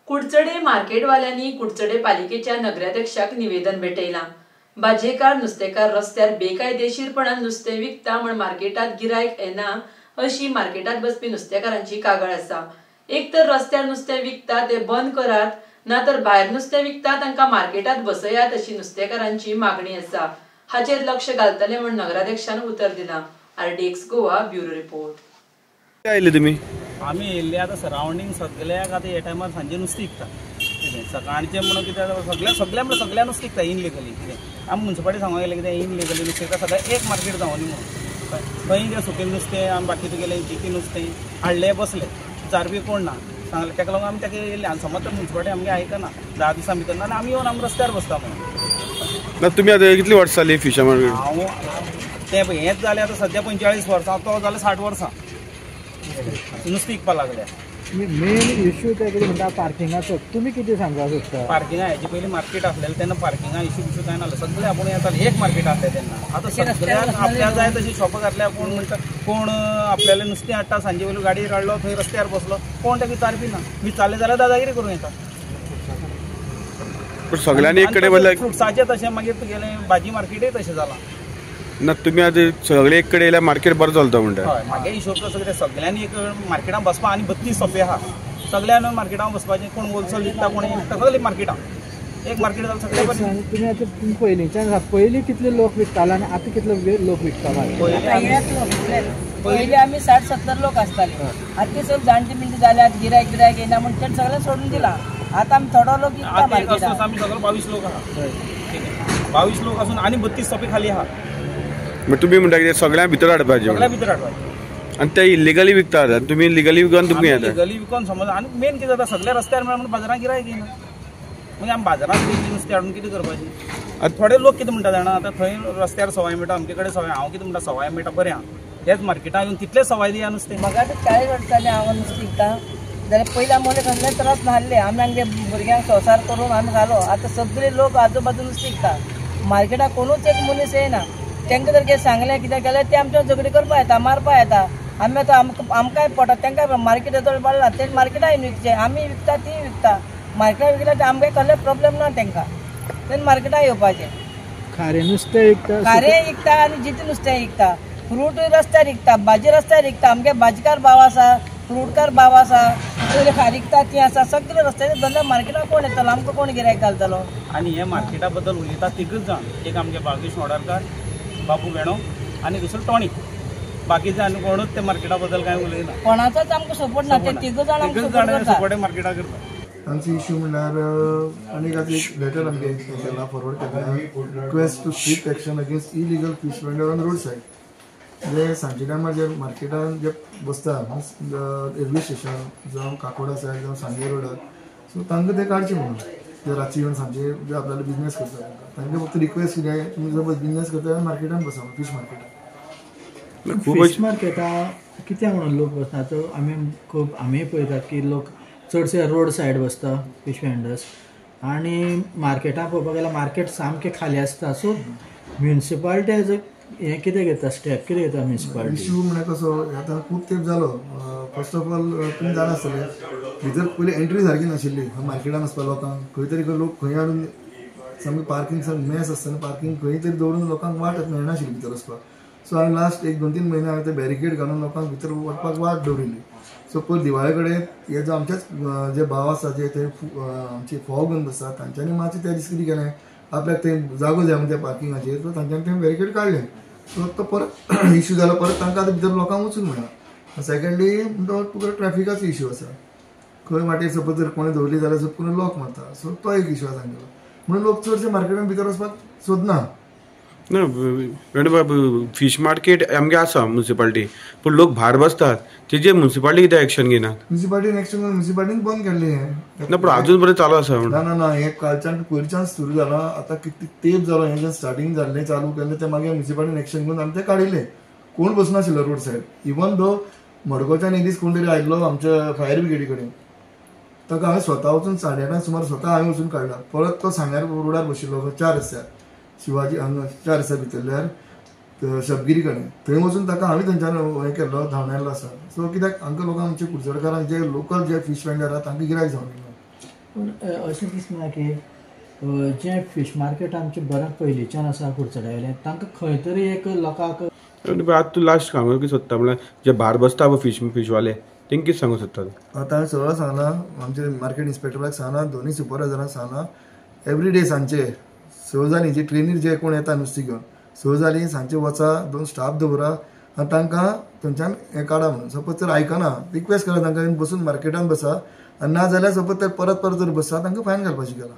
कुडचडे मार्केटवाल्यांनी कुडचडे पालिकेच्या नगराध्यक्षाक निवेदन भेटयलां. भाजयेकार नुस्तेकार रस्त्यार बेकायदेशीरपणान नुस्तें विकता म्हण मार्केटात गिरायक येना अशी मार्केटात बसपी नुस्तेकारांची कागाळ आसा. एक तर रस्त्यार नुस्तें विकता ते बंद करात, ना तर भायर नुस्तें विकता तांकां मार्केटात बसयात अशी नुस्तेकारांची मागणी आसा. हाचेर लक्ष घालतले म्हण नगराध्यक्षान उतर दिलां. RDX Goa bureau report. आयले तुमी? आमी येयल्ले आतां सरावंडींग सगळ्याक आतां ह्या टायमार सांजे नुस्तें विकता. कितें सकाळचें म्हणून कितें सगळ्या सगळ्या म्हणल्यार सगळ्या नुस्तें विकता इनलिगली. कितें आमी मुन्सिपालिटी सांगूंक गेले कितें इनलिगली नुस्तें विकता सगळें एक मार्केट जावनी म्हणून खंय कितें सुकें नुस्तें आमी बाकी तुगेलें जितें नुस्तें हाडलें बसलें विचारपी कोण ना सांगलें. ताका लागून आमी ताका येयल्ले आनी समज तर मुन्सिपालिटी आमगे आयकना 10 दिसां भितर ना आमी येवन आमी रस्त्यार बसता म्हणून. ना तुमी आतां कितली वर्सां जाली फिशा मार्केट? हांव तें हेंच जालें आतां सद्या 45 वर्सां, तो जालें 60 वर्सां नुस्तें विकपाक लागल्या. मेन इश्यू ते कितें म्हणटा पार्किंगाचो, तुमी कितें सांगपाक सोदता? पार्किंगा हेजे पयलीं मार्केट आसलेलें तेन्ना पार्किंगा इश्यू बिश्यू कांय नासलो, सगळें आपूण येतालें एक मार्केट आसलें तेन्ना. आतां सगळ्याक आपल्या जाय तशी शॉपां घातल्या कोण म्हणटा कोण आपल्याले नुस्तें हाडटा सांजे वयलो गाडयेर हाडलो थंय रस्त्यार बसलो कोण ताका विचारपी ना, विचारलें जाल्यार दादागिरी करूं येता. पण सगळ्यांनी एक कडेन फ्रुट्साचें तशें मागीर तुगेलें भाजी मार्केटय तशें जालां. ना तुमी आतां सगळे एक कडेन येयल्यार मार्केट बरें चलता म्हणटा? हय, म्हागे हिशोब कसो कितें सगळ्यांनी एक मार्केटान बसपा आनी 32 सोपे आहा सगळ्यांनी मार्केटान बसपाचें, कोण होलसेल विकता कोण विकता सगळें मार्केटान एक मार्केट जालें सगळें बरें. तुमी आतां पयलींच्यान पयलीं कितले लोक विकताले आनी आतां कितले लोक विकता? पयलीं आमी 60-70 लोक आसताले, आतां ते सगळे जाणटे बिणटे जाल्यात, गिरायक बिरायक येना म्हण तें सगळें सोडून दिलां. आतां आमी थोडो लोक विकता मार्केटान. आमी सगळे 22 लोक आहा, 22 लोक आसून आनी 32 सोपे खाली आहा. तुमी म्हणटा कितें सगळ्यां भितर हाडपाचें? सगळ्यां भितर हाडपाचें आनी ते इल्लिगली विकतात आनी तुमी लिगली विकून तुमी येता? लिगली विकून समज आनी मेन कितें जाता सगळ्या रस्त्यार मेळ्ळ्या म्हणून बाजारांत गिरायक येना, मागीर आमी बाजारांत तेंची नुस्तें हाडून कितें करपाचें? आतां थोडे लोक कितें म्हणटा जाणा, आतां थंय रस्त्यार सवाय मेळटा आमचे कडेन सवाय, हांव कितें म्हणटा सवाय मेळटा बरें आहा तेच मार्केटान येवन तितलें सवाय दिया नुस्तें. म्हाका आतां 40 वर्सां जालीं हांव नुस्तें विकता, जाल्यार पयलीं आमी कसले त्रास नासले, आमी आमगे भुरग्यांक संवसार करून आमी घालो. आतां सगळे लोक आजूबाजू नुस्तें विकता, मार्केटाक कोणूच एक मनीस येना. तांकां जर कितें सांगलें कितें केल्यार ते आमच्या झगडी करपा येता, मारपा येता. आमी आतां आमकांय पोटा तांकां मार्केट चड वाडला, ते मार्केटान येवन विकचें, आमी विकता ती विकता. मार्केटान विकल्यार आमकां कसलें प्रॉब्लेम ना तांकां, तेन्ना मार्केटान येवपाचें. खारें नुस्तें विकता, खारें विकता आनी जितें नुस्तें विकता, फ्रूट रस्त्यार विकता, भाजी रस्त्यार विकता. आमगे भाजकार भाव आसा, फ्रूटकार भाव आसा, पयलीं खारी विकता ती आसा, सगळे रस्त्याचे धंदो मार्केटान कोण येतलो, आमकां कोण गिरायक घालतलो? आनी हे मार्केटा बद्दल उलयता तिगूच जाण, एक आमगे बागेश मोडारकार, बाबू वेणो आनी दुसरो टॉनी, बाकीचे आनी कोणूच ते मार्केटा बद्दल कांय उलयना, कोणाचोच आमकां सपोर्ट ना, ते तिगूच जाण आमकां सपोर्ट मार्केटा करता. तांचो इश्यू म्हणल्यार आनी एक लेटर आमगे केला फॉरवर्ड केला, request to strict action against illegal fish vendor on road side. जे सांजे टायमार जे मार्केटान जे बसता रेल्वे स्टेशन जावं काकोडा सायड जावं सांगे रोडार, सो तांकां ते काडचे म्हणून जे रातचे येवन सांजे जे आपल्याला बिजनेस करता तांकां फक्त रिक्वेस्ट कितें, तुमी जर बिजनेस करता जाल्यार मार्केटान बसा, फीश मार्केटान. फिश मार्केटा कित्याक म्हणून लोक बसना? तर आमी खूब आमी पळयतात की लोक चडशे रोड सायड बसता फिश वेंडर्स, आनी मार्केटान पळोवपाक गेल्यार मार्केट सामकें खाली आसता. सो म्युनिसिपालिटी एज हें कितें घेता स्टेप, कितें घेता म्युनिसिपालिटी? इश्यू म्हणल्यार कसो आतां खूब तेंप जालो. फर्स्ट ऑफ ऑल तुमी जाणा आसतले भितर पयलीं एंट्री सारकी नाशिल्ली मार्केटान वचपा लोकांक, खंय तरी लोक खंय हाडून सामकी पार्किंग सामकी मेस आसतना पार्किंग खंय तरी दवरून लोकांक वाट मेळनाशिल्ली भितर वचपाक. सो हांवें लास्ट 1-2-3 म्हयने हांवें ते बॅरिकेड घालून लोकांक भितर वचपाक वाट दवरिल्ली. सो पयर दिवाळे कडेन हे जो आमचेच जे भाव आसा जे थंय आमचे फोव घेवन बसतात तांच्यांनी मातशें त्या दीस कितें केलें, आपल्याक थंय जागो जाय म्हणून त्या पार्किंगाचेर, सो तांच्यांनी थंय बॅरिकेड काडलें. सो तो परत इश्यू जालो, परत तांकां आतां भितर लोकांक वचूंक मेळना. सेकंडली तो तुका ट्रॅफिकाचो इश्यू आसा, खंय वाटेर सपोज जर कोणें दवरली जाल्यार सपोज लॉक मारता, सो तो एक इश्यू आसा तांगेलो, म्हणून लोक चडशे मार्केटान भितर वचपाक सोदना. ना वेणुबाब, फिश मार्केट आमगे आसा म्युनिसिपालिटी, पूण लोक भायर बसतात तेजेर म्युनिसिपालिटी कितें एक्शन घेना? म्युनिसिपालिटीन एक्शन म्युनिसिपालिटीन बंद केल्लें हें. ना पूण आजून पर्यंत चालू आसा. ना ना ना, हें कालच्यान पयरच्यान सुरू जालां, आतां कितली तेंप जालो हें जें स्टार्टींग जाल्लें चालू केल्लें तें मागीर म्युनिसिपालिटीन एक्शन घेवन आमी तें काडिल्लें. कोण बसनाशिल्लो रोड सायड, इवन दो मडगांवच्यान एक दीस कोण तरी आयिल्लो आमच्या फायर ब्रिगेडी कडेन, ताका हांवें स्वता वचून 8:30 सुमार स्वता हांवें वचून काडला. परत तो सांग्यार रोडार बशिल्लो 4 रस्त्यार, शिवाजी हांगा 4 रस्त्या भितरल्यार शबगिरी कडेन, थंय वचून ताका हांवें थंयच्यान हें केल्लो, धांवडायल्लो आसा. सो कित्याक हांकां लोकांक आमचे कुडचडकारांक जे लोकल जे फीश वेंडर आहा तांकां गिरायक जावंक ना. पूण अशें दिसना की जें फिश मार्केट आमचें बरें पयलींच्यान आसा कुडचड्यावयलें, तांकां खंय तरी एक लोकांक. आतां तूं लास्ट सांगूंक कितें सोदता म्हणल्यार जे भायर बसता पळय फिशवाले तेंकां कितें सांगूंक सोदता? आतां हांवें सगळं सांगलां, आमचे मार्केट इन्स्पेक्टराक सांगलां, दोनूय सुपरवायजरांक सांगलां, एवरी डे सांजचे 6 जालीं जे ट्रेनीर जे कोण येता नुस्तें घेवन 6 जालीं सांजचे वचा, 2 स्टाफ दवरा आनी तांकां थंयच्यान हें काडा म्हणून. सपोज जर आयकना रिक्वेस्ट करा तांकां बसून मार्केटान बसा, आनी ना जाल्यार सपोज ते परत परत जर बसता तांकां फायन घालपाची केला.